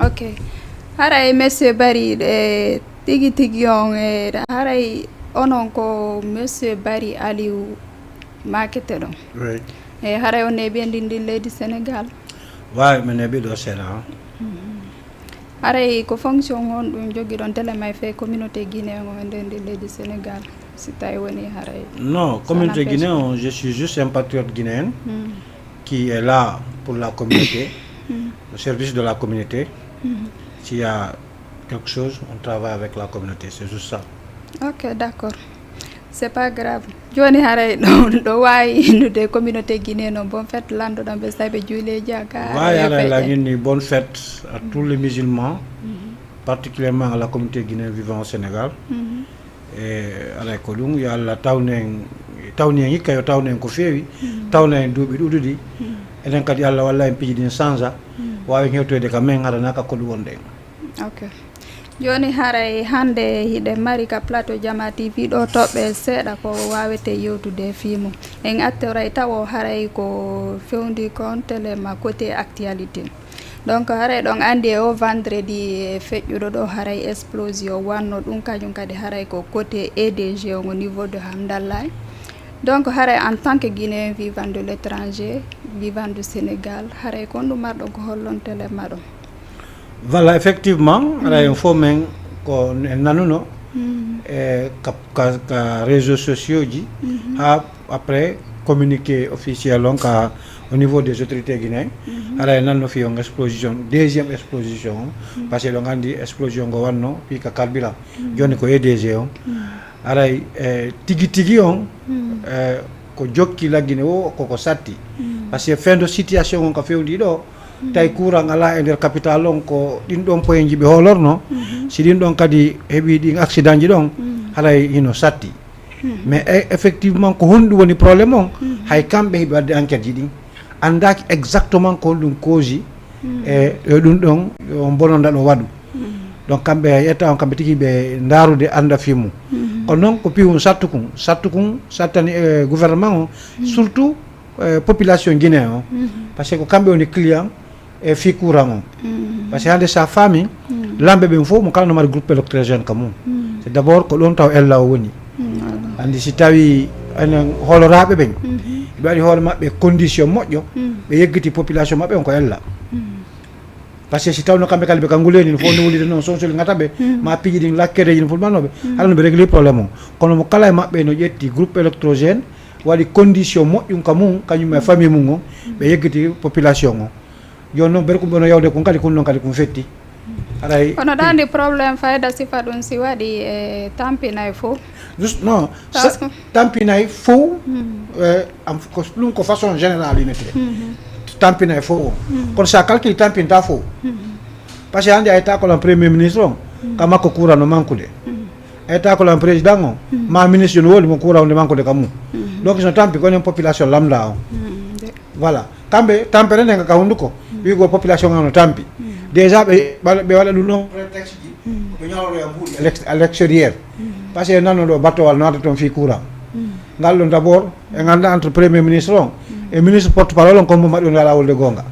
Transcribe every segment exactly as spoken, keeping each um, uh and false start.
Ok. Haray, monsieur Bari, e, tigi tigi on, e, haray onon ko monsieur Bari Aliou maakete ɗon. Oui. E, haray on neeɓi e ndin, ndin leydi Sénégal? Waawi, mi neeɓi ɗo Sénégal. Mhm. Haray ko fonction honɗun jogiɗon télé may fee communauté guinéen on e nder ndin leydi Sénégal? Si tawi woni haray. Non, ça communauté n'empêche guinéenne, pas. Je suis juste un patriote guinéen Mm. qui est là pour la communauté, Mm. au service de la communauté. Mm. S'il y a quelque chose, on travaille avec la communauté, c'est juste ça. Ok, d'accord. C'est pas grave. Jooni haray ɗo, ɗo waawi innude communauté guinéenne on bonne fête, lanndo ɗon ɓe sabi juuleeji a ka Waawi haray e haray la fête. Ngin ni bonne fête à tous les musulmans, Mhm. particulièrement à la communauté guinéenne vivant au Sénégal. Mhm. E, alay ko ɗum, yo Allah tawnu en, tawnu en hikka, yo tawnu en ko feewi, Mm. tawna en duuɓi ɗuuɗuɗi. Mm. Enen kadi Allah walla en piiji ɗin sansa, Mm. waawen hewtoyde ka men, haɗana ka ko ɗum wonɗen. Ok. Jooni haray hannde hiɗen mari ka plateau Jamaa T V ɗo toɓɓe seeɗa ko waawete yewtude fii mum. En attoray tawo haray ko fewndi kon télé ma côté actualité. Donc, haray ɗon anndi e o vendredi e feƴƴuɗo ɗo, haray explosion wanno ɗum, kañum kadi haray ko côté E D G on au niveau de Hamdallahi. Donc, haray en tant que Guinéen vivant de l'étranger, vivant du Sénégal, haray ko honɗum marɗon ko hollon télé maɗon? Voilà, effectivement, haray en fof men ko en nanuno Mm. e ka, ka, ka réseaux sociaux ji, Mhm. haa après communiqué officiel on ka au niveau des autorités guinéennes, Mhm. haray nanno fii on explosion, deuxième explosion on, Mhm. parce que ɗon anndi explosion ngo wanno fii ka carburant. Mhm. Jooni ko E D G on. Mhm. Haray, e, tigi tigi on, Mhm. e, ko jokki laggine o, koko satti. Mhm. Parce que fewndo situation on ka fewndi ɗo, Mhm. tawi courant alaa e nder capital on, ko ɗin ɗon poyeeji ɓe hoolorno. Mhm. Si ɗin ɗon kadi heɓi ɗin accident ji ɗon, Mhm. haray hino satti. Mhm. Mais e-, effectivement, ko honɗum woni problème on? Mhm. Hay kamɓe hiɓe waɗde enquête ji ɗin, anndaaki exactement ko honɗum cause Mhm. e, e ɗum ɗon, on bononda ɗo waɗu. Mhm. Donc, kamɓe hay etta on, kamɓe tigi ɓe ndaarude annda fii mum. Mhm. Kono noon, ko piiwum sattu kun, sattu kun sattani, e, gouvernement on, Mhm. surtout, e, population guinéen on. Mhm. Parce que ko kamɓe woni client e fii courant on. Mhm. Parce que hannde sa faami, Mhm. lamɓe ɓen fof mo kala no mari groupe électrogène ka mum. Mhm. C'est d'abord ko ɗon taw ella o woni. Mhm, voilà. Anndi si tawi enen hooloraaɓe ɓen, Mhm. ɓe waɗi hoore maɓɓe condition moƴƴo, Mhm. ɓe yeggiti population maɓɓe on ko ella. Mhm. Parce que si tawno kamɓe kala ɓe ka nguleeni no fof no wulide noon, sonsoli ngata ɓe, Mhm. ma piiji ɗin lakkereeji no fulɓanooɓe, Mhm. hara no ɓe régler problème on. Kono mo kala e maɓɓe no ƴetti groupe électrogène, waɗi condition moƴƴum ka mum, kañum e famille mum on, ɓe yeggiti population on. Jooni noon, bere ko ɓe no yawde kun kadi, kun noon kadi kun fetti. Haray Kono ɗa anndi problème fayda sifa ɗum si waɗi e tampinay fof. Just, non, Parce sa-, que tampinay fof, Hmm. eh, am, ko, ɗum ko façon générale inete. Mhm. Tampinay fof o. Hmm. Kono sa calcule tampinta fof. Mhm. Parce que hannde a yetta ko lan premier ministre on, Hmm. ka makko courant no manqude. Hmm. A yetta ko lan président on, Hmm. ma ministre no woni mo courant on no manqude ka mum. Hmm. Donc, so tampi ko enen population lambda on. Hmm, de. Voilà. Kamɓe, tampere nden ka hunduko, Hmm. wi'ugol population on no tampi. Hmm. Déjà, ɓe, ɓe waɗa ɗum ɗon prétexte ji, Hmm. ko ɓe ñawloya mbuuɗi à l'ex-, à l'extérieur. Hmm. Parce que nanno ɗo battowal naata toon fii courant. Hmm. Ngal ɗon d'abord, en annda entre premier ministre on Hmm. e ministre porte-parole on, ko mo maɗɗo ngal awolde goonga.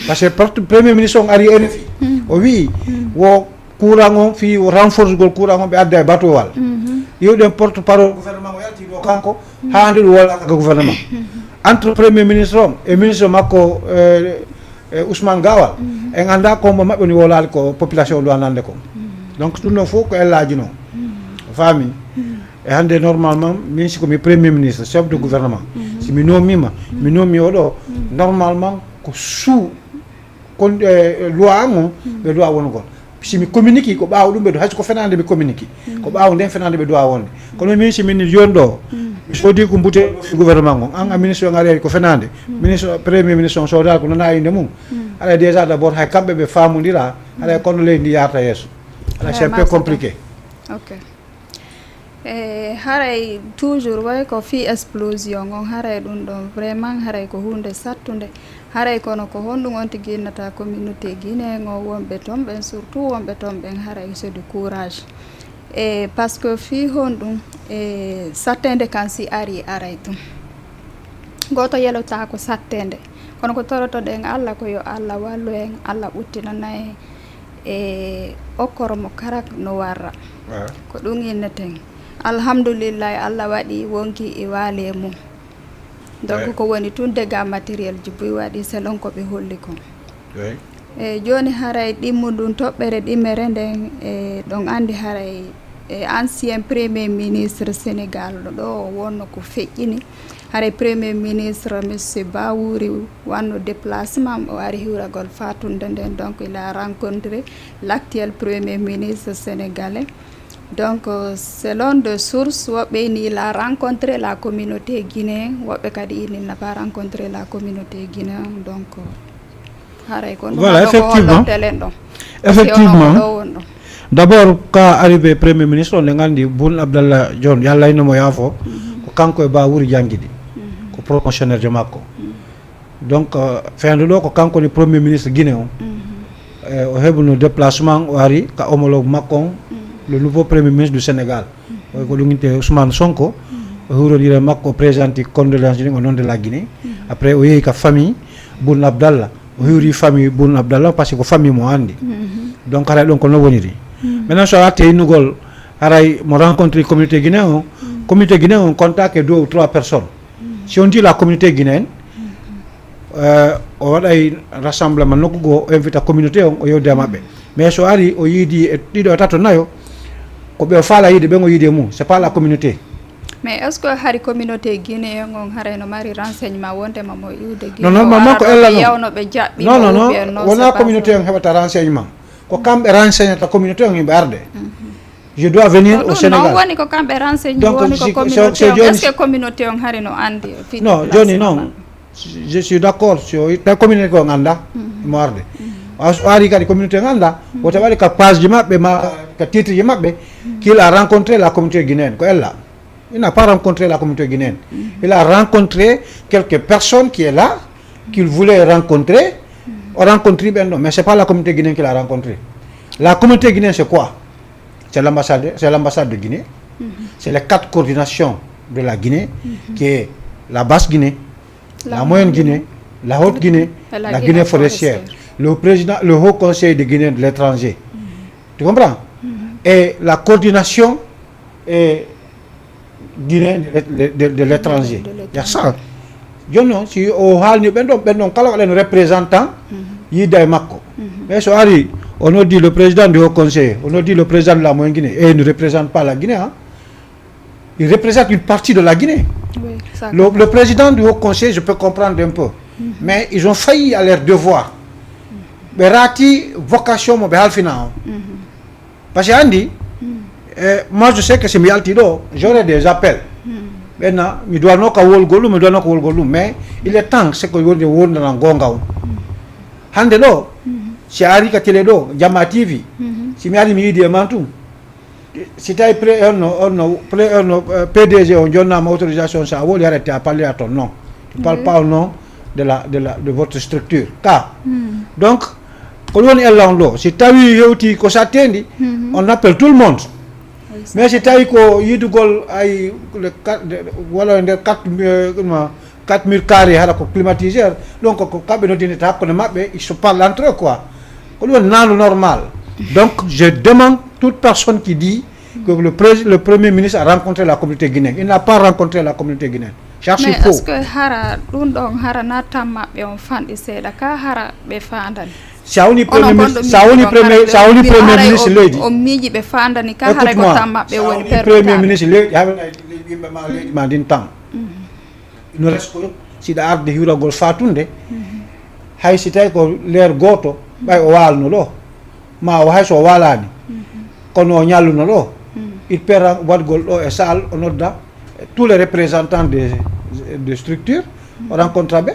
Parce que porte-, premier ministre on ari e R F I, Hmm. o wi'i, Hmm. wo courant on, fii o renforcegol courant on, ɓe adda e batowal. Mhm. Iwɗen porte-parole gouvernement o yalti ɗo kanko, Mhm. haa nde ɗum wolaaka ka gouvernement. Mhm. Entre premier ministre on e ministre makko, eh, eh, Ousmane Gawal, Mhm. en annda ko mo maɓɓe woni wolaali ko population ɗo anande kon. Mhm. Donc, ɗum ɗon fof ko ellaaji non. Mhm. A faami? Mhm. E hannde, normalement, min si ko mi premier ministre, chef de gouvernement, Mhm. si mi noomima, Mhm. mi noomi o ɗo, Mhm. normalement, ko sous kon, eh, loi an on, Mm. ɓe doit wonugol. Si mi communique, ko ɓaawo ɗum ɓe do-, hay so ko fenaande mi communique. Mm. Ko ɓaawo nden fenaande ɓe doit wonde. Kono min, si min jooni ɗo, Mm. mi soodi ko mbute gouvernement on. An a ministre on ari ko fenaande. Mm. Ministre, premier ministre on soodaali ko nana innde mum. Mm. Alay déjà d'abord hay kamɓe ɓe faamondira, alay Mm. kono leydi ndi yarta yeeso. Alay c'est un peu compliqué. Ok. E haray toujours way ko fii explosion on, haray ɗum ɗon vraiment haray ko huunde sattunde. Haray kono ko honɗum on tigi innata communauté guinéen on wonɓe ton ɓen, surtout wonɓe ton ɓen, haray c'est du courage. E parce que fii honɗum, e sattende kan si ari aray tun. Gooto yelotaako sattende. Kono ko torotoɗen Allah ko yo Allah wallu en, Allah ɓuttinana en e okkoro mo kala no warra. Ko ɗum inneten. Alhamdulillahi, Allah waɗi wonki e waali e mum. Donc, ko woni tun dégâts matériels ji buy waɗi selon ko ɓe holli kon. E jooni haray ɗimmu ndun toɓɓere ɗimere nden, e ɗon anndi haray e ancien premier ministre Sénégal ɗo o wonno ko feƴƴini. Haray premier ministre, monsieur Bawouri, wanno déplacement, o ari hiwragol faatunde nden. Donc, il a rencontré l'actuel premier ministre sénégalais. Donc, euh, selon de sources, woɓɓe ini il a rencontré la communauté guinéenne, woɓɓe kadi ini il n'a pas rencontré la communauté guinéenne. Donc, euh, haray ko ɗum. Voilà, ɗo ko effectivement. Hollo telen ɗon. Parce que effectivement. Ono ko ɗo won ɗon. D'abord, ka arrivé premier ministre, on nganndi Boun Abdallah Dionne, Yalla ino mo yaafo, ko kanko e Bawouri janngi ɗi, ko promotionnaire jo makko. Donc, euh, fendu ɗo ko kanko woni premier ministre Guinée on. Eh, o heɓuno déplacement, o ari ka homologue makko on, le nouveau premier ministre du Sénégal. O ko ɗum innde Ousmane Sonko, o hiwrondiri e makko, o présenti condoléances ɗin au nom de la Guinée. Après, o yehi ka famille Boun Abdallah, o hiwri famille Boun Abdallah, parce que ko famille mo anndi. Donc, haray ɗon ko no woniri. Maintenant, so a artii innugol, haray mo rencontré communauté guinéen on, communauté guinéen on compta que deux ou trois personnes. Si on dit la communauté guinéenne, euh, o waɗay rassemblement nokku goo, o invita communauté on, o yewda e maɓɓe. Mais so ari, o yiidi e ɗiɗo, e tato, nayo, ko ɓe o faala yiide ɓen o yiidi e mum, c'est pas la communauté. Mais est-ce que hari communauté guinéen on haray no mari renseignement wondema mo iwde Guinée? Non, normalement, ko ella non. Yawno ɓe jaɓɓi non, non, non, wona communauté on heɓata renseignement. Ko kamɓe renseignata communauté on yimɓe arde. Je dois venir au Sénégal. Ko ɗum non woni ko kamɓe renseigné. Donc, woni ko si, communauté so, so on. Jooni, est-ce que communauté on hari no anndi fii non, jooni non. Je suis d'accord, so tawi communauté ko ngannda, mo arde. A, so ari kadi communauté ngannda, woto waɗi ka page ji maɓɓe, ma ka titre ji maɓɓe, qu'il a rencontré la communauté guinéenne, ko ella. Il n'a pas rencontré la communauté guinéenne. Il a rencontré quelques personnes qui est là, qu'il voulait rencontrer, o rencontrer ɓen ɗon, mais c'est pas la communauté guinéenne qu'il a rencontré. La communauté guinéenne, c'est quoi? C'est l'ambassade, c'est l'ambassade de Guinée. C'est les quatre coordinations de la Guinée, qui est la Basse Guinée, la Moyenne Guinée, la Haute Guinée, la Guinée forestière. Le président, le Haut Conseil de Guinée de l'étranger. Tu comprends? Et la coordination, eh, guinéen de, de, de, de l'étranger. De l'étranger. Il y a ça. Jooni non, si o haalni ɓen ɗon, ɓen ɗon kala waɗan représentant yiida e makko. Mais so ari, on a dit le président du Haut Conseil, on a dit le président de la Moyenne Guinée, et il ne représente pas la Guinée, hein. Il représente une partie de la Guinée. Oui, ça. Le, le président du Haut Conseil, je peux comprendre un peu. Mais ils ont failli à leur devoir. Ɓe raati vocation mo ɓe halfina on. Parce que anndi, eh, moi je sais que si mi yalti ɗo, j'aurai des appels. Ɓenna, mi duwanno ka wolgol ɗum, mi duwanno ka wolgol ɗum. Mais il est temps, c'est que wonde wondanan goonga on. Hannde ɗo, si a ari ka télé ɗo, Jamma T V, si mi ari mi yiidi e man tun, si tawi pre-, on no, on no, pre-, on no, eh, P D G on jonnaama autorisation, sa woli arrêté à parler à ton nom. Tu parles pas au nom de la, de la, de votre structure. Ka. Donc, ko ɗum woni ella on ɗo. Si tawi hewti ko satteendi, on appelle tout le monde. Mais si tawi ko yidugol ay le ca-, de, wala e nder quatre, euh, ɗum, quatre mille carrés hara ko climatiseur, donc ko kamɓe noddinta hakkunde maɓɓe, ils se parlent entre eux quoi. Ko ɗum woni nanu normal. Donc, je demande toute personne qui dit que le prés-, le premier ministre a rencontré la communauté guinéenne. Il n'a pas rencontré la communauté guinéenne. Cherche faux. Mais est-ce que hara ɗum ɗon hara nattan maɓɓe on fanɗi seeɗa ka hara ɓe faandani? Si a woni premier ministre, si a woni premier, si a woni premier ministre leydi, o miiji ɓe faandani ka hara ko tan maɓɓe woni premier ministre leydi, haɓe yimɓe ma leydi ma ndin tan. Il nous reste ko si ɗa arde hiwragol faatunde, hay si tawi ko leer gooto, ɓay o waalno ɗo, ma o hay so o waalaani, kono o ñalluno ɗo, il peut ren-, waɗgol ɗo e salle, o nodda tous les représentants de, de structure, o rencontre ɓe.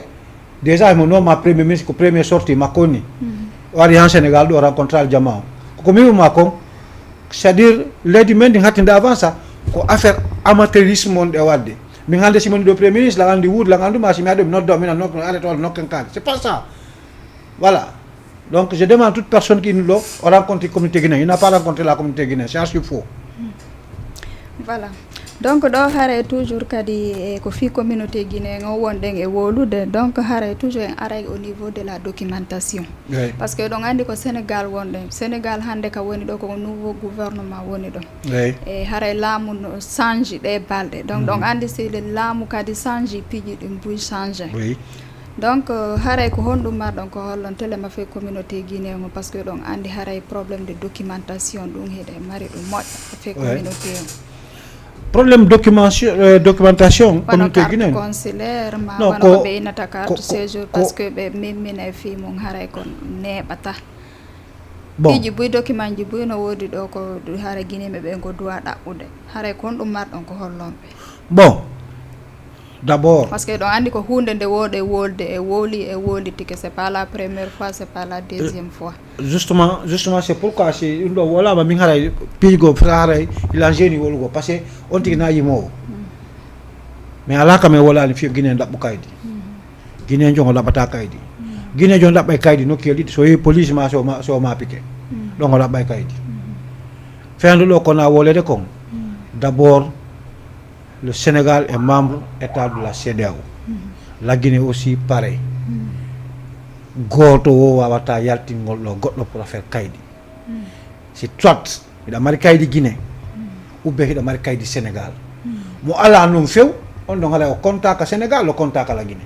Déjà, himo noma premier ministre, ko premier sortie makko ni. O ari han Sénégal ɗo, o rencontre jama o. Ko mi wi'uma kon, c'est-à-dire, leydi men ndi hattinde avant ça, ko affaire amateurisme on ɗe wadde. Min hannde si min ɗo premier ministre, la anndi wuud, la anndu ma si mi haɗo mi nodda, min nokk, arrêté wala nokken kaali. C'est pas ça. Voilà. Donc, je demande toute personne qui nous lo, on rencontre la communauté guinéenne. Il n'a pas rencontré la communauté guinéenne. C'est archi faux. Voilà. Donc, ɗo haray toujours kadi e ko fii communauté guinéen on wonɗen e wowlude. Donc, haray toujours en aray au niveau de la documentation. Parce que ɗon anndi ko Sénégal wonɗen. Sénégal hannde ka woni ɗo ko nouveau gouvernement woni ɗo. E haray laamu no change ɗe balɗe. Donc, ɗon anndi si le laamu kadi change, piiji ɗin buy change. Donc, euh, haray ko honɗum marɗon ko hollon tele ma fee communauté guinéen on, parce que ɗon anndi haray problème de documentation ɗum hiɗe mari ɗum moƴƴa fee communauté on. Problème documentation, euh, documentation, wano communauté carte guinéen consulaire ma, non, wano ko ɓe innata carte séjour, parce que ɓe memmina e fii mum haray ko neeɓata. Bon. Piiji buy, document ji buy no woodi ɗo ko du-, hara Guinéen ɓe ɓen ko duwa ɗaɓɓude. Haray ko honɗum marɗon ko hollon ɓe? Bon, d'abord. Parce que ɗon anndi ko huunde nde wooɗe wolde e wowli e wowlitike, c'est pas la première fois, c'est pas la deuxième fois. Justement, justement, c'est pourquoi si ɗum ɗo wolaama min haray piiji goo fota haray il a jeuni wolugo, parce que on tigi na yimoowo. Mais alaa kam e wolaani fiyo Guinéen ɗaɓɓu kaydi. Guinéen jon o ɗaɓɓataa kaydi. Guinéen jon ɗaɓɓay kaydi nokkuyel ɗiɗi, so yehi police ma, so ma, so ma pike. Ɗon o ɗaɓɓay kaydi. Fendu ɗo ko na wolede kon. D'abord, le Sénégal est membre État de la CEDEAO. La Guinée aussi pareil. Gooto wo waawata yaltingol ɗo goɗɗo pour affaire kaydi. C'est soit hiɗa mari kaydi Guinée, ou bien hiɗa mari kaydi Sénégal. Mo alaa non few, on ɗon haray o kontaaka Sénégal, o kontaaka la Guinée.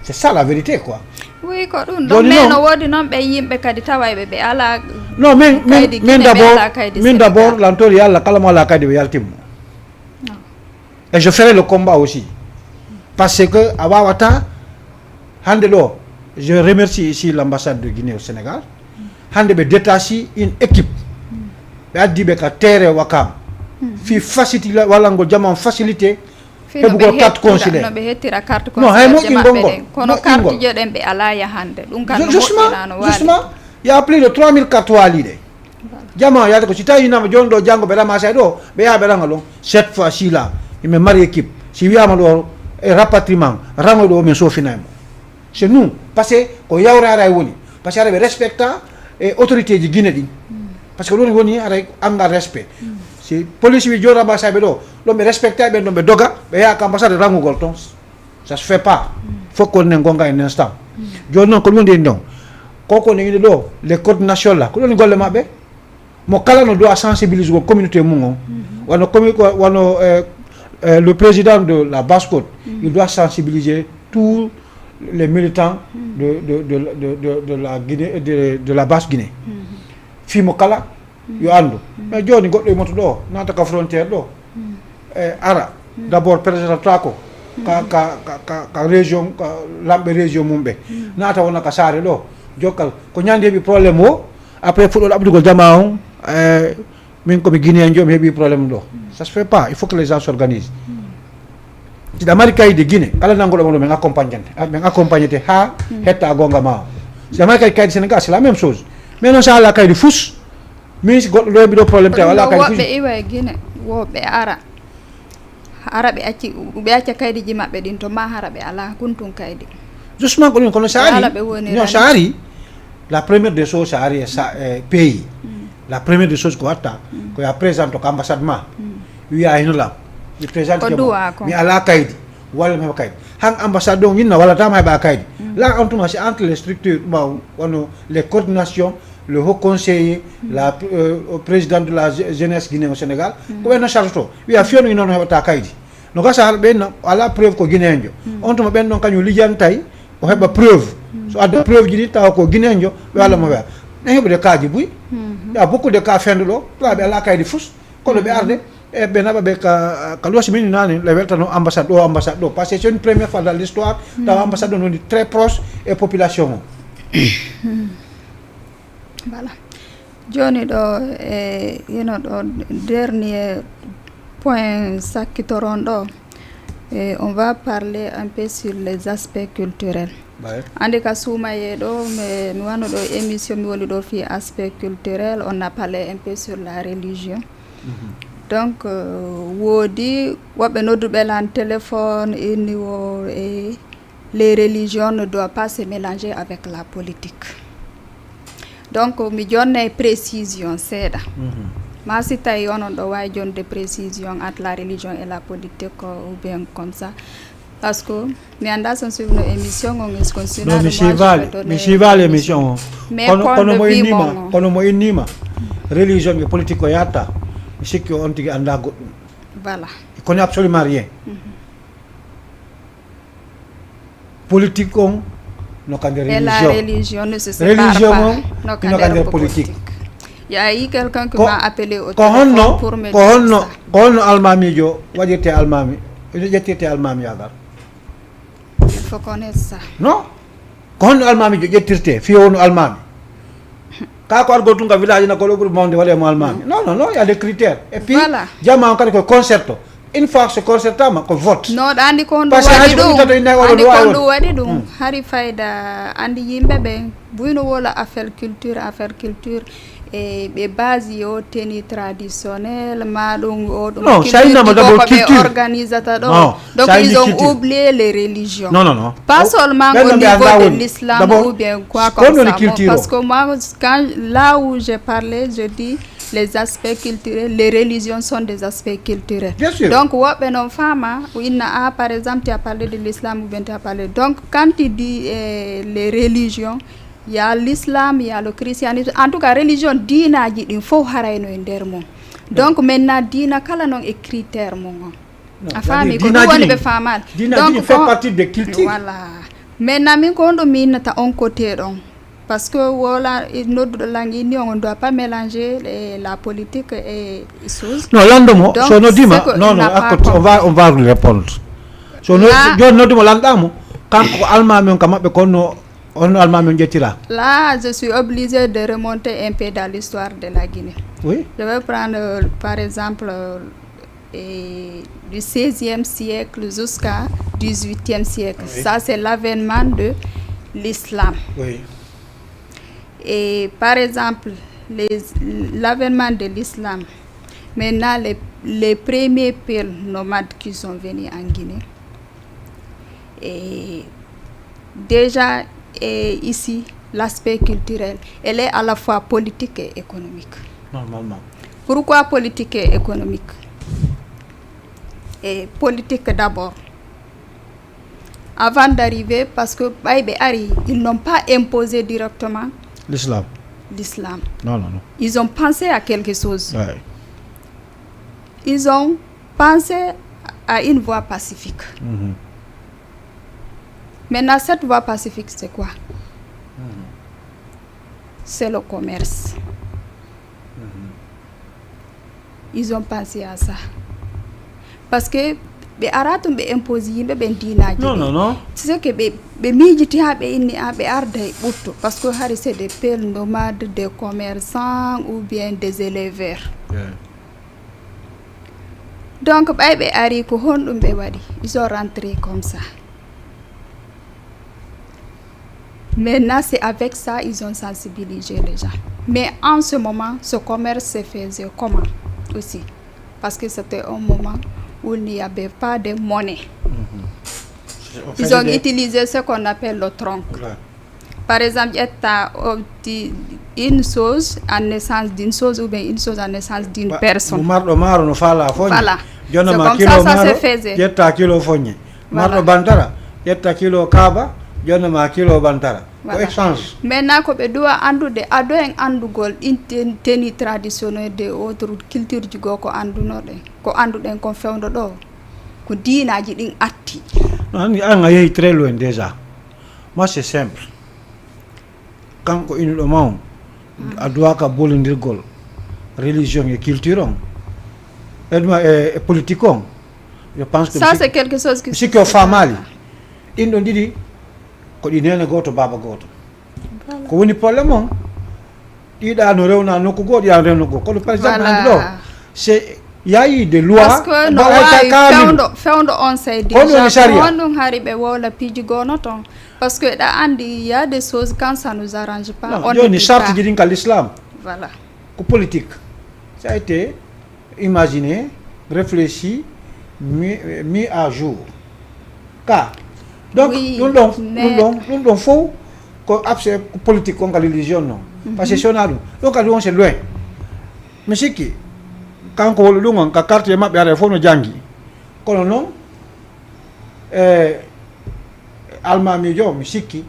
C'est ça la vérité, quoi. Oui, ko ɗum ɗon. Jooni mais non, no woodi non ɓe yimɓe kadi tawayɓe ɓe alaa non, min, min, kaydi min Guinée, ɓe d'abord, alaa kaydi min Sénégal. D'abord, lantori Yalla, kala mo alaa kaydi ɓe yaltin mo. Non. Et je ferai le combat aussi. Parce que a waawata hannde ɗo, je remercie ici l'ambassade de Guinée au Sénégal. Hannde ɓe détachi une équipe. Ɓe addi ɓe ka terrain Wakam. Fii facilité, walangol jama on facilité. Fii no ɓe heɓugol carte hettira, consulaire. No ɓe hettira carte consulaire. Non, hay moƴƴingol ngol. Kono carte je ɗen ɓe alaa yahande. Ɗum kan no justement, moƴƴinaa no waali. Justement, il y a plus de trois mille cartes waaliiɗe. Voilà. Jama yaade ko si tawi nama jooni ɗo janngo ɓe ramassay ɗo, ɓe yaha ɓe ranga ɗon. Cette fois-ci là, himen mari équipe. Si wiyaama ɗo e rapatriement, rango ɗo men sofinay mo. C'est nous. Parce que ko yawre haray woni. Parce que haray ɓe respecta e autorité ji Guinée ɗin. Parce que ɗon woni haray angal respect. Si police wi jooni ramassay ɓe ɗo, ɗon ɓe respecta ɓen ɗon ɓe doga, ɓe yaha ka ambassade rangugol ton. Ça se fait pas. Fof ko nen gonga en instant. Jooni noon ko ɗum woni ɗon. Ko ko nen inde ɗo, les coordination là. Ko ɗum woni golle maɓɓe. Mo kala no doit sensibiliser ko communauté mum on. Wano commu-, ko, wano, euh, euh, le président de la Basse-Côte, il doit sensibiliser tous les militants de, de, de, de, de, de la Guinée, de, de la Basse-Guinée. Fii mo kala yo anndu. Mais jooni goɗɗo e moto ɗo, naata ka frontière ɗo. E ara, d'abord présentation ko ka, ka, ka, ka, ka région, ka lamɓe région mum ɓe. Naata wona ka saare ɗo, jokkal. Ko ñande heɓi problème o, après fuɗɗo ɗaɓɓutugol jama on, e, min ko mi Guinéen jo, mi heɓi problème ɗo. Ça se fait pas, il faut que les gens s'organisent. Si ɗa mari kaydi Guinée, kala nanguɗo mo ɗo, min accompagne, min accompagne te ha hetta gonga ma o. Si ɗa mari kaydi, kaydi Sénégal, c'est la même chose. Mais non, sa ala kaydi fus, min si goɗɗo ɗo heɓi ɗo problème te, wala kaydi fus. Woɓɓe iwa e Guinée, woɓɓe ara. Hara ɓe acci, ɓe acca kaydiji maɓɓe ɗin to ma hara ɓe alaa kuntun kaydi. Justement ko ɗum, kono sa ari, no sa ari, la première des choses, sa ari e sa, e pays. La première des choses ko watta, ko ya présente ko ambassade ma. Wiya hino lam. Mi présente ko mo. Mi alaa kaydi. Walla mi heɓa kaydi. Han ambassade ɗon inna walla tama heɓa kaydi. Là, on tuma, c'est entre les structures, bon, wano les coordinations, le haut conseiller, la, euh, président de la je-, jeunesse guinéenne au Sénégal, ko ɓe no charge to. Wiya fiyo no ino no heɓata kaydi. No gasa hara ɓen no ala preuve ko Guinéenjo. On tuma ɓen ɗon kañum lijantay, o heɓa preuve. So adda preuve ji ɗi tawa ko Guinéenjo, ɓe walla mo weya. Ne heɓude kaaji buy. Il y a beaucoup de cas fenduɗo, tawa ɓe ala kaydi fus, kono ɓe arde, e ɓe naɓa ɓe ka, ka losi min nani, le weltano ambassade ɗo, ambassade ɗo. Parce que c'est une première fois dans l'histoire, tawa ambassade ɗon woni très proche e population o. Voilà. Jooni ɗo, e, you know, ɗo, dernier point sakkitoron ɗo, e, on va parler un peu sur les aspects culturels. Andi ka suumayee ɗo, mi, mi wano ɗo émission, mi woni ɗo fii aspect culturel, on a parlé un peu sur la religion. Donc, euh, woodi woɓɓe nodduɓe lan téléphone, inni wo, e, les religions ne doivent pas se mélanger avec la politique. Donc, mi jonnay précision seeɗa. Ma si tawi onon ɗo waawi jonde précision entre la religion et la politique, ou bien comme ça. Parce que mi anndaa so suivre no émission on, est-ce que non, mi siivaali, mi siivaali émission on. Mais kono, kono mo innima, kono mo innima religion e politique o yatta, mi sikki on tigi anndaa goɗɗum. Voilà. Il connaît absolument rien. Politique on no ka nder religion. Et la religion ne se sépare pas. Religion on no ka nder politique. Il y a eu quelqu'un qui m'a appelé au téléphone pour me dire ça. Ko honno, ko honno almaamiijo waɗirte almaami, ƴettirte almaami agar? Il faut connaître ça. Non. Ko honno almaamiijo ƴettirte fii wonu almaami? Ka ko argol tun ka village na ko ɗo ɓuri mawde waɗe mo almaami. Non, non, non, il y a des critères. Et puis, voilà, jamaa on kadi ko concerto. Une fois so concertama ko vote. No, ɗa andi ko honɗum waɗi ɗum. Andi ko honɗum waɗi ɗum. Hari fayda andi yimɓe ɓen buyno wola affaire culture, affaire culture. E ɓe base yo tenue traditionnelle, ma ɗum o ɗum. Non, ça, il y a d'abord culture. Organisata ɗo. Donc ils ont oublié les religions. Non, non, non. Pas seulement au niveau de l'islam ou bien quoi comme ça. Parce que moi, quand, là où j'ai parlé, je dis les aspects culturels, les religions sont des aspects culturels. Bien sûr. Donc, woɓɓe non fama, o inna, ah, par exemple, tu as parlé de l'islam ou bien tu as parlé. Donc, quand tu dis, eh, les religions, il y a l'islam, il y a le christianisme. En tout cas, religion diinaaji ɗin fof harayno e nder mum. Donc, maintenant, diina kala non e critère mum on. A faami ko ɗum woni ɓe faamaali. Donc, fait partie des cultures. Voilà. Maintenant, min ko honɗum mi innata on côté ɗon? Parce que wola nodduɗo lan inni on, on doit pas mélanger la politique et chose. Non, lanndo mo, so noddima, non, non, on va, on va répondre. So no, joni noddimo lanɗa mo, kanko ko almaami on ka maɓɓe, kono no, on no almaami on ƴettira. Là, je suis obligé de remonter un peu dans l'histoire de la Guinée. Oui. Je vais prendre, euh, par exemple, euh, et du seizième siècle jusqu'à dix-huitième siècle. Oui. Ça, c'est l'avènement de l'islam. Oui. Et par exemple, les, l'avènement de l'islam, maintenant, les, les premiers peuls nomades qui sont venus en Guinée, et déjà, et ici, l'aspect culturel, elle est à la fois politique et économique. Normalement. Pourquoi politique et économique? Et politique d'abord. Avant d'arriver, parce que ɓay ɓe ari, ils n'ont pas imposé directement l'islam. L'islam. Non, non, non. Ils ont pensé à quelque chose. Ouais. Ils ont pensé à une voie pacifique. Mhm. Maintenant, cette voie pacifique, c'est quoi? Mhm. C'est le commerce. Mhm. Ils ont pensé à ça. Parce que ɓe ara tun ɓe impose yimɓe ɓen diinaaji ɗin. Non, non, non. C'est que ɓe, ɓe miijiti haa ɓe inni, ah, ɓe arda e ɓuttu. Parce que hari c'est des peuls nomades, des commerçants ou bien des éleveurs. Yeah. Donc, ɓay ɓe ari, ko honɗum ɓe waɗi? Ils sont rentrés comme ça. Maintenant, c'est avec ça ils ont sensibilisé les gens. Mais en ce moment, ce commerce se faisait comment aussi? Parce que c'était un moment où il n'y avait pas de monnaie. Mhm. Ils ont utilisé ce qu'on appelle le tronc. Ouais. Par exemple, ƴetta, o, ti, une chose en essence d'une chose ou bien une chose en essence d'une personne. Mo marɗo maaro no faala foñe. Voilà. Jonnama kilo maaro, ƴetta kilo foñe. Voilà. Marɗo bantara, ƴetta kilo kaaba, jonnama kilo bantara. Ko échange. Maintenant, ko ɓe duwa anndude, ado en anndugol ɗin ten-, tenue traditionnelle des autres culture ji goo ko anndunoɗen, ko annduɗen kon fewndo ɗo, ko diinaaji ɗin atti. Non, an, an a yehi très loin déjà. Moi, c'est simple. Kanko inuɗo ma on, a duwaka bolondirgol religion e culture on, e ɗum e, e politique on. Je pense que ça, c'est quelque chose qui, mi sikki o faamaali. Ɗin ɗon ɗiɗi ko ɗi neene gooto, baaba gooto. Voilà. Ko woni problème on? Ɗiɗa no rewna nokku goo, ɗiɗa no rewna nokku goo. Kono par exemple, hannde ɗo, c'est, y a eu des lois. Parce que no waawi fewndo, fewndo on sey déjà. Ko honɗum hari ɓe wowla piiji goo no ton? Parce que eɗa anndi, il y a des choses, quand ça nous arrange pas, on ne dit pas. Non, jooni, charte ji ɗin ka l'islam. Voilà. Ko politique. Ça a été imaginé, réfléchi, mis, mis à jour. Ka. Donc, oui, ɗum ɗon, ɗum ɗon, ɗum ɗon fow ko abse politique on ka religion non. Parce que si wonaa ɗum, ɗum kadi on c'est loin. Mi sikki, Kanko wolu ɗum on, ka quartier maɓɓe haray fof no janngi. Kono noon, e almaamiijo on, mi sikki,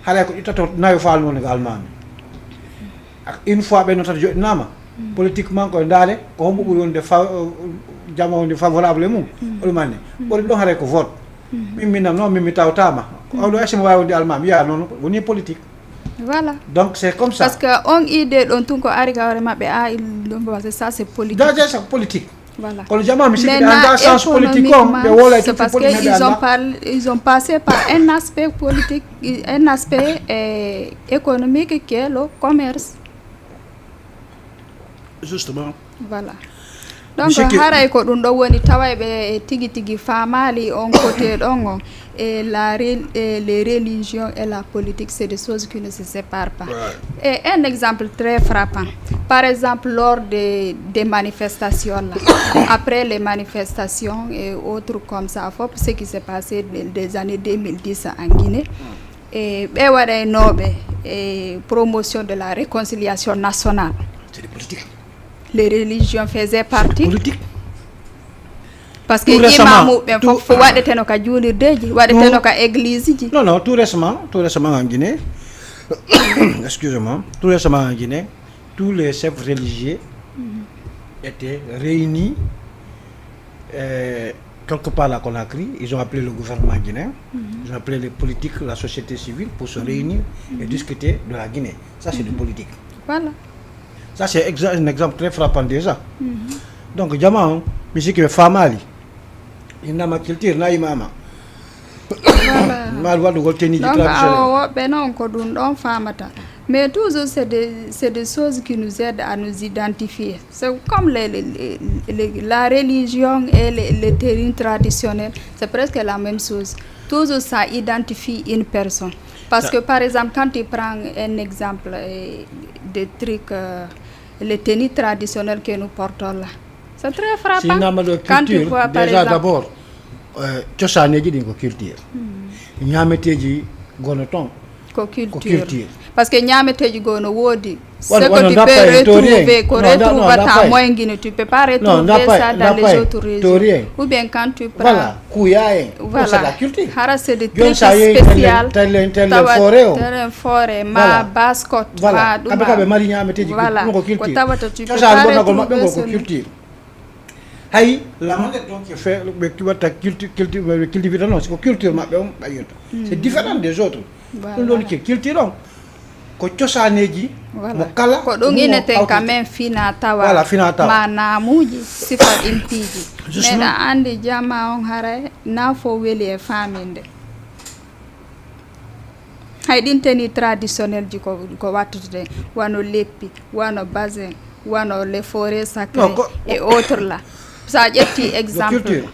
haray ko ɗiɗi tato nayo faalnoo woni ko almaami. Ak-, une fois ɓe noon tato joɗɗinaama, politiquement koye ndaare, ko hombo ɓuri wonde fa-, jama wonde favorable e mum, oɗum anndi. Ɓuri ɗon haray ko vote. Min, min nam noon, min mi tawtaama. Ko awɗo est-ce que mi waawi wonde almaami? Wiya noon, woni politique. Voilà. Donc, c'est comme ça. Parce que on idée ɗon tun ko ari ka hoore maɓɓe, ah, il, donc, c'est ça, c'est politique. Déjà, c'est politique. Voilà. Kono jamaa mi sikki ɓe anndaa sens politique on, ɓe woola e c'est parce que ils ont parl-, ils ont passé par un aspect politique, un aspect, euh, économique qui est le commerce. Justement. Voilà. Donc, haray ko ɗum ɗon woni taway ɓe tigi tigi faamaali on côté ɗon on. Et la rel-, et les religions et la politique, c'est des choses qui ne se séparent pas. Et un exemple très frappant, par exemple, lors des, des manifestations, là, après les manifestations et autres comme ça, faut ce qui s'est passé des, des années deux mille dix en Guinée, e ɓe waɗaynooɓe e promotion de la réconciliation nationale. C'est des politiques. Les religions faisaient partie. Politique. Parce que imamu ɓen fof waɗeteno ka juulirdeeji, waɗeteno ka église ji. Non, non, tout récemment, tout récemment en Guinée, excusez-moi, tout récemment en Guinée, tous les chefs religieux étaient réunis, euh, quelque part à Conakry. Ils ont appelé le gouvernement guinéen, ils ont appelé les politiques, la société civile pour se réunir et discuter de la Guinée. Ça, c'est de politique. Voilà. Ça, c'est exa-, un exemple très frappant déjà. Donc, jamaa on, mi sikki ɓe faamaali. Innama culture, na imama. Voilà. Maal waɗugol tenue traditionnelle. Donc, awa woɓɓe noon ko ɗum ɗon faamata. Mais toujours, c'est des, c'est des choses qui nous aident à nous identifier. C'est comme les, les, les, les, la religion et les, les tenues traditionnelles, c'est presque la même chose. Toujours, ça identifie une personne. Parce que, par exemple, quand tu prends un exemple, euh, de trucs, euh, les tenues traditionnelles que nous portons là, c'est très frappant. Quand tu vois, par exemple, déjà d'abord, euh, cosaaneeji ɗin ko culture. Ñaameteeji gono ton. Ko culture. Parce que ñaameteeji goo no woodi. Ce que tu peux retrouver, ko retrouvata moyen Guinée, tu peux pas retrouver ça dans les autres régions. Ou bien quand tu prends, voilà, kuuya en, voilà, c'est la culture. Hara c'est des trucs spécial. Tawat teren foore, ma baskot, ma ɗum. Kamɓe ka ɓe mari ñaameteeji, voilà, ko culture. Ko tawata tu peux pas retrouver ça. Hay la manière dont ɓe watta culti-, culti-, ɓe cultivita non, c'est ko culture maɓɓe on ɓayyinta. C'est différent des autres. Ɗum ɗon ke culture on ko cosaaneeji mo kala ko ɗum ineten ka men fina tawa. Voilà, fina tawa. Ma naamuuji, sifa ɗin piiji. Meɗa anndi jamaa on haray na fof weli e faaminde. Hay ɗin tenue traditionnelle ji ko, ko wattude, wano leppi, wano basin, wano les forêts sacrées et autres là. Sa ƴetti exemple,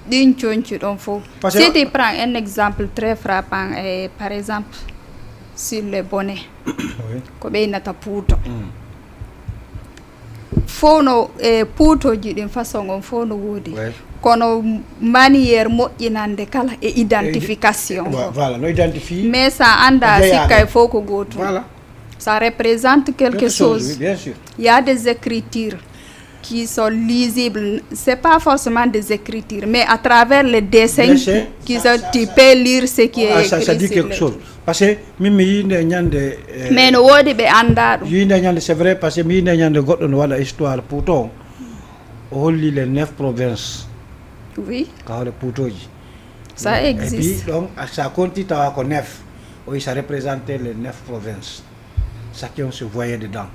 ɗin conci ɗon fof. Si tu prends un exemple très frappant, eh, par exemple, sur les bonnets, ko ɓeynata puuto. Fof no, e, puutooji ɗin façon on fof no woodi. Kono manière moƴƴinande kala e identification. Voilà, no identifie. Mais sa annda sikka e fof ko gootum. Voilà. Ça représente quelque chose. Il y a des écritures qui sont lisibles. C'est pas forcément des écritures, mais à travers les dessins qui sont, tu peux lire ce qui est écrit sur les. Parce que min mi yiinde ñande, eh, mais no woodi ɓe anndaa ɗum. Yiinde ñande, c'est vrai, parce que mi yiinde ñande goɗɗo no waɗa histoire Puuto on. O holli les neuf provinces. Oui. Ka hoore Puutooji. Ça existe. Et puis, donc, ça compte tawa ko neuf. Oui, ça représente les neuf provinces. Chacun se voyait dedans.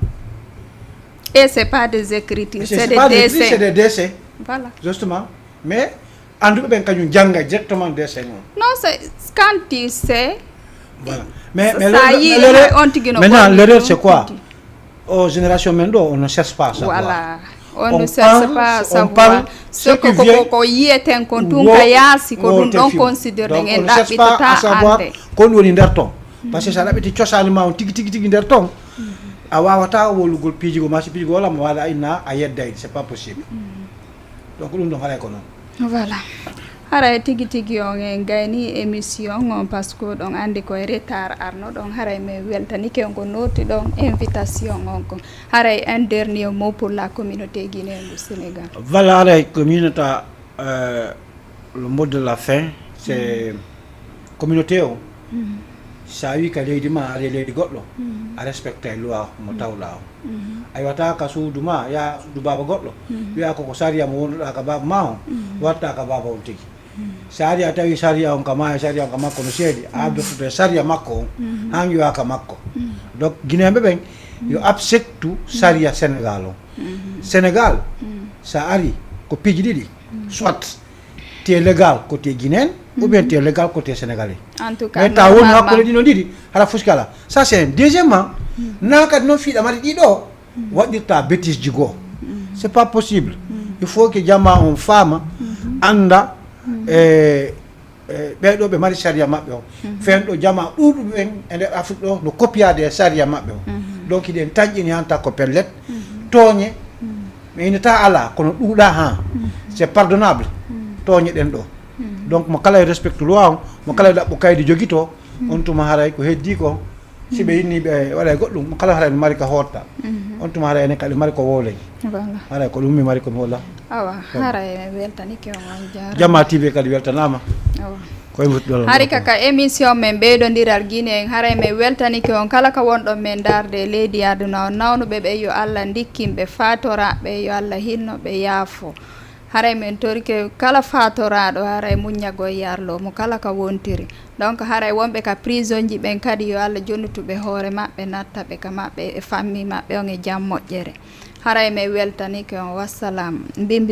Et c'est pas des écritures, c'est des dessins. C'est des dessins. Voilà. Justement. Mais, annduɓe ɓen kañum jannga directement dessin on. Non, c'est quand tu sais. Voilà. Mais, mais ça y est, on tigi no maintenant, l'erreur, c'est quoi? O génération men ɗo, on ne cherche pas à savoir. Voilà. On ne cherche pas à savoir. Ce que ko, ko, ko yiyeten kon tun ka yaasi, ko ɗum ɗon considéré en ɗaɓɓitata annde. Ko ɗum woni nder ton. Parce que sa ɗaɓɓiti cosaan ma on tigi, tigi, tigi nder ton, a waawata wolugol piiji goo, ma si piiji goo wala mo waɗa inna a yedday, c'est pas possible. Donc ɗum ɗon haray ko non. Voilà. Haray tigi tigi on en gayni émission on, parce que ɗon andi ko e retard arno ɗon. Haray men weltanike on ko nooti ɗon invitation on kon. Haray un dernier mot pour la communauté guinéenne du Sénégal. Voilà, haray communauté, euh, le mot de la fin, c'est communauté o. Sa wi ka leydi ma, ari leydi goɗɗo, a respectay loi mo tawɗa o. Ay wata ka suudu ma, ya suudu baaba goɗɗo, wi'a ko ko sariya mo wonduɗa ka baaba ma o, watta ka baaba on tigi. Sa ari a tawi sariya on ka ma e sariya on ka makko no seedi, a abdototo e sariya makko on, han wi'a ka makko. Donc, Guinéen ɓe ɓen, yo absektu sariya Sénégal on. Sénégal, sa ari ko piiji ɗiɗi, soit t'es légal côté guinéen, ou bien t'es légal côté sénégalais. En tout cas, mais ta woni hakkunde ɗino ɗiɗi, hara fuskala. Ça, c'est un. Deuxièmement, na kadi non fiiɗa mari ɗiɗo, waɗirta bêtise ji goo. C'est pas possible. Il faut que jama on faama, anda, e, e, ɓee ɗo ɓe mari sariya maɓɓe on. Fen ɗo jama ɗuuɗuɓe ɓen e nder Afrique ɗo no copiade e sariya maɓɓe on. Donc, hiɗen tanƴini hanta ko pellet, tooñe, mais ina ta ala, kono ɗuuɗa ha. C'est pardonnable, tooñe ɗen ɗo. Donc, mo kala e respecte loi on, mo kala e ɗaɓɓo kaydi jogito, on tuma haray ko heddi ko, si ɓe inni ɓe waɗa e goɗɗum, mo kala haray no mari ka hotta. On tuma haray enen kadi mari ko wowlen. Voilà. Haray ko ɗum mi mari ko mi holla. Awa, haray en weltanike on, on jaaraama. Jama T V kadi weltanaama. Awa. Ko e mbuɗɗo Hari ka, ka émission men ɓeydondiral Guinée en, haray men weltanike on kala ka wonɗon men ndaarde e leydi aduna on. Nawnuɓe ɓe yo Allah ndikkin ɓe, faatoraaɓe yo Allah hinno ɓe, yaafo. Haray men torike kala faatoraaɗo, haray muññagol yarlo mo kala ka wontiri. Donc, haray wonɓe ka prisonji ɓen kadi, yo Allah jonnutu ɓe hoore maɓɓe, natta ɓe ka maɓɓe e fammi maɓɓe on e jam moƴƴere. Haray men weltanike on. Wassalam. Mbimbi